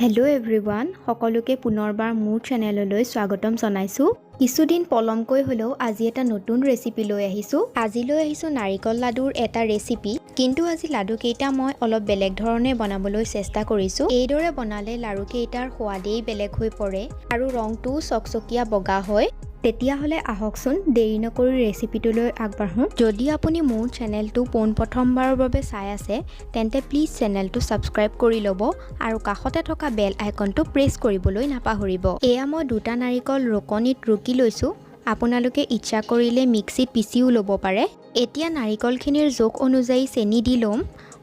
Hello' everyone, সকলোকে পুনৰবাৰ মোৰ চেনেললৈ স্বাগতম জনাইছোঁ। কিছুদিন পলমকৈ হ'লেও আজি এটা নতুন ৰেচিপি লৈ আহিছোঁ। আজি লৈ আহিছোঁ নাৰিকল লাডুৰ এটা ৰেচিপি। কিন্তু আজি লাডুকেইটা মই অলপ বেলেগ ধৰণে বনাবলৈ চেষ্টা কৰিছোঁ। এইদৰে বনালে লাড়ুকেইটাৰ সোৱাদেই বেলেগ হৈ পৰে আৰু ৰংটোও চকচকীয়া বগা হয়। তেতিয়াহ'লে আহকচোন দেৰি নকৰি ৰেচিপিটোলৈ আগবাঢ়োঁ। যদি আপুনি মোৰ চেনেলটো পোনপ্ৰথমবাৰৰ বাবে চাই আছে, তেন্তে প্লিজ চেনেলটো ছাবস্ক্ৰাইব কৰি ল'ব আৰু কাষতে থকা বেল আইকনটো প্ৰেছ কৰিবলৈ নাপাহৰিব। এয়া মই দুটা নাৰিকল ৰুকনিত ৰুকি লৈছোঁ। আপোনালোকে ইচ্ছা কৰিলে মিক্সিত পিচিও ল'ব পাৰে। এতিয়া নাৰিকলখিনিৰ জোখ অনুযায়ী চেনি দি ল'ম।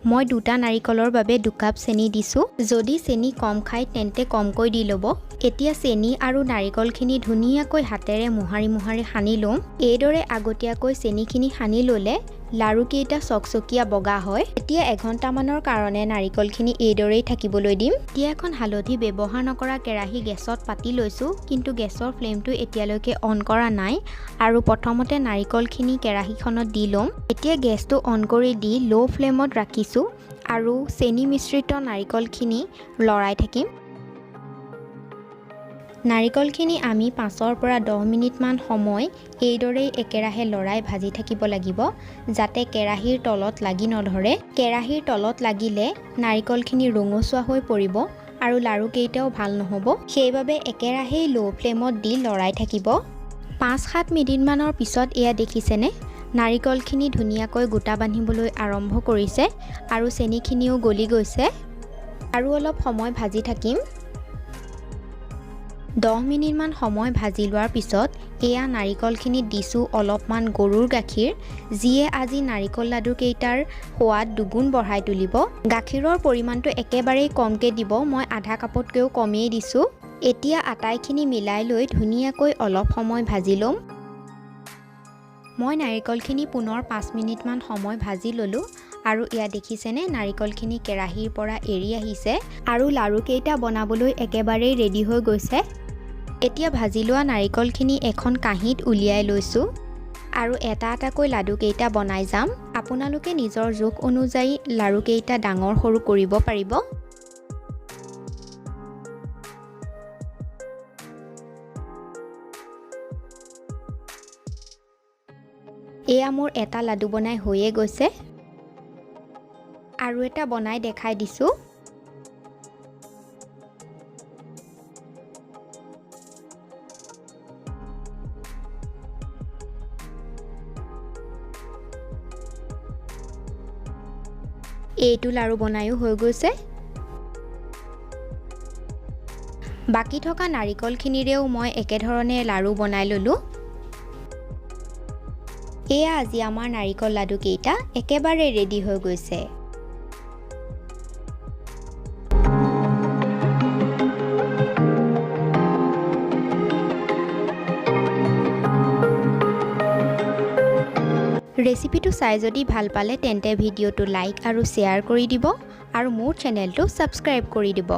মই দুটা নাৰিকলৰ বাবে 2 কাপ চেনি দিছোঁ। যদি চেনি কম খায়, তেন্তে কমকৈ দি ল'ব। এতিয়া চেনি আৰু নাৰিকলখিনি ধুনীয়াকৈ হাতেৰে মোহাৰি মোহাৰি সানি ল'ম। এইদৰে আগতীয়াকৈ চেনিখিনি সানি ল'লে লাড়ুকেইটা চকচকীয়া বগা হয়। এতিয়া এঘণ্টামানৰ কাৰণে নাৰিকলখিনি এইদৰেই থাকিবলৈ দিম। এতিয়া এখন হালধি ব্যৱহাৰ নকৰা কেৰাহী গেছত পাতি লৈছোঁ, কিন্তু গেছৰ ফ্লেমটো এতিয়ালৈকে অন কৰা নাই। আৰু প্ৰথমতে নাৰিকলখিনি কেৰাহীখনত দি ল'ম। এতিয়া গেছটো অন কৰি দি ল' ফ্লেমত ৰাখিছোঁ আৰু চেনি মিশ্ৰিত নাৰিকলখিনি লৰাই থাকিম। নাৰিকলখিনি আমি 5ৰ পৰা 10 মিনিটমান সময় এইদৰেই একেৰাহে লৰাই ভাজি থাকিব লাগিব, যাতে কেৰাহীৰ তলত লাগি নধৰে। কেৰাহীৰ তলত লাগিলে নাৰিকলখিনি ৰঙচুৱা হৈ পৰিব আৰু লাড়ুকেইটাও ভাল নহ'ব। সেইবাবে একেৰাহেই ল' ফ্লেমত দি লৰাই থাকিব। 5-7 মিনিটমানৰ পিছত এয়া দেখিছেনে, নাৰিকলখিনি ধুনীয়াকৈ গোটা বান্ধিবলৈ আৰম্ভ কৰিছে আৰু চেনিখিনিও গলি গৈছে। আৰু অলপ সময় ভাজি থাকিম। 10 মিনিটমান সময় ভাজি লোৱাৰ পিছত এয়া নাৰিকলখিনিত দিছোঁ অলপমান গৰুৰ গাখীৰ, যিয়ে আজি নাৰিকল লাডুকেইটাৰ সোৱাদ দুগুণ বঢ়াই তুলিব। গাখীৰৰ পৰিমাণটো একেবাৰেই কমকৈ দিব। মই আধা কাপতকৈও কমেই দিছোঁ। এতিয়া আটাইখিনি মিলাই লৈ ধুনীয়াকৈ অলপ সময় ভাজি ল'ম। মই নাৰিকলখিনি পুনৰ 5 মিনিটমান সময় ভাজি ল'লোঁ আৰু এয়া দেখিছেনে, নাৰিকলখিনি কেৰাহীৰ পৰা এৰি আহিছে আৰু লাড়ুকেইটা বনাবলৈ একেবাৰেই ৰেডি হৈ গৈছে। এতিয়া ভাজি লোৱা নাৰিকলখিনি এখন কাঁহীত উলিয়াই লৈছোঁ আৰু এটা এটাকৈ লাডুকেইটা বনাই যাম। আপোনালোকে নিজৰ জোখ অনুযায়ী লাড়ুকেইটা ডাঙৰ সৰু কৰিব পাৰিব। এয়া মোৰ এটা লাডু বনাই হৈয়ে গৈছে। আৰু এটা বনাই দেখাই দিছোঁ। এইটো লাড়ু বনায়ো হৈ গৈছে। বাকী থকা নাৰিকলখিনিৰেও মই একেধৰণে লাড়ু বনাই ল'লোঁ। এয়া আজি আমাৰ নাৰিকল লাডুকেইটা একেবাৰে ৰেডি হৈ গৈছে। ৰেচিপিটো চাই যদি ভাল পালে, তেন্তে ভিডিঅ'টো লাইক আৰু শ্বেয়াৰ কৰি দিব আৰু মোৰ চেনেলটো ছাবস্ক্ৰাইব কৰি দিব।